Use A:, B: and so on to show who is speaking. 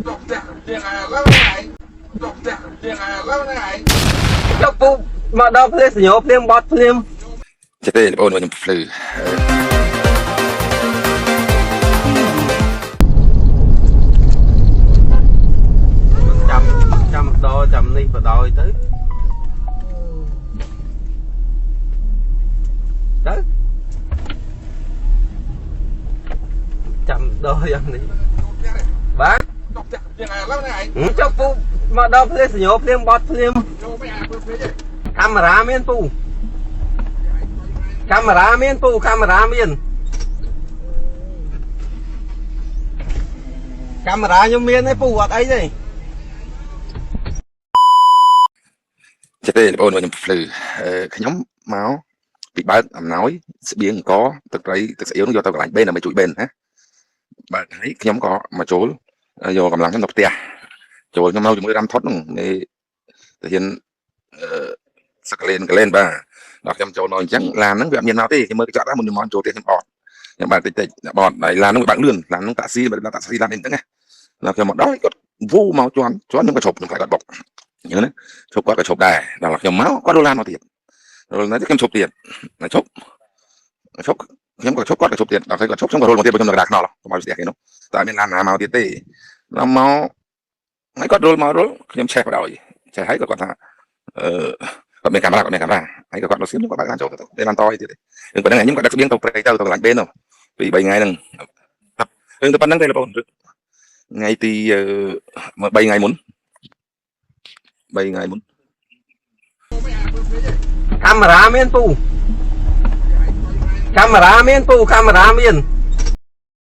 A: ចុះផ្ទះជាងឥឡូវហ្នឹងឯងចុះផ្ទះជាងឥឡូវហ្នឹងឯង
B: ចុះពូមកដល់ភ្លាមសញ្ញោភ្លាមបត់ភ្លាម
C: ចិត្តទេបងប្អូនខ្ញុំភ្លឺ
B: ចាំចាំដល់ចាំនេះបដ ாய் ទៅទៅចាំដល់យ៉ាងនេះបាទ
A: ចុះផ្ទះជាងឥឡូវហ្នឹងឯង
B: ចុះពូមកដល់ភ្លាមសញ្ញោភ្លាមបត់ភ្លាម
A: ចូលមិនអាព្រឹកទេ
B: កាមេរ៉ាមានពូកាមេរ៉ាមានពូកាមេរ៉ាមានកាមេរ៉ាខ្ញុំមានទេពូអត់អីទេ
C: ចិត្តទេបងប្អូនខ្ញុំភ្លឺខ្ញុំមកពីបើកអំណោយស្បៀងអង្គទឹកត្រីទឹកស្អៀវនឹងយកទៅកន្លែងបេនដើម្បីជួយបេនណាបើកហើយខ្ញុំក៏មកចូលយកកម្លាំងខ្ញុំទៅផ្ទះចូលខ្ញុំនៅជាមួយរ៉ាំថុតនោះនេះទាហានអឺសកលេនកលេនបាទដល់ខ្ញុំចូលមកអញ្ចឹងឡានហ្នឹងវាអត់មានមកទេខ្ញុំមើលកញ្ចក់ដែរមុនខ្ញុំមកចូលផ្ទះខ្ញុំអត់ខ្ញុំបើកតិចតិចបត់ហើយឡានហ្នឹងវាបើកលឿនឡានហ្នឹងតាក់ស៊ីបើតាក់ស៊ីឡានអីហ្នឹងណាដល់ខ្ញុំមកដល់គាត់វូមកជន់ជន់ខ្ញុំក៏ឈប់ខ្ញុំខ្លាចគាត់បុកអញ្ចឹងណាឈប់គាត់ក៏ឈប់ដែរដល់ខ្ញុំមកគាត់រលឡានមកទៀតរលឡានទៀតខ្ញុំឈប់ទៀតឈប់ឈប់ខ្ញុំក៏ឈប់គាត់ក៏ឈប់ទៀតដល់ពេលគាត់ឈប់ខ្ញុំក៏រលមកទៀតខ្ញុំនៅកណ្ដាលខ្នល់កុំឲ្យស្ទះគេនោះតែមានឡានណាមកទៀតទេដល់មកហើយគាត់រលមករលខ្ញុំឆេះបដ ாய் ឆេះហើយក៏គាត់ថាអឺគាត់មានកាមេរ៉ាគាត់មានកាមេរ៉ាហើយក៏គាត់រត់សៀមខ្ញុំក៏បើកឡានចូលទៅមានឡានតអីទៀតទេរឿងប៉ុណ្្នឹងខ្ញុំក៏ដឹកស្បៀងទៅព្រៃទៅទៅកន្លែងបេននោះពី3ថ្ងៃហ្នឹងរឿងទៅប៉ុណ្្នឹងទេបងថ្ងៃទី3ថ្ងៃមុន3ថ្ងៃមុន
B: កាមេរ៉ាមានពូកាមេរ៉ាមានពូកាមេរ៉ាមាន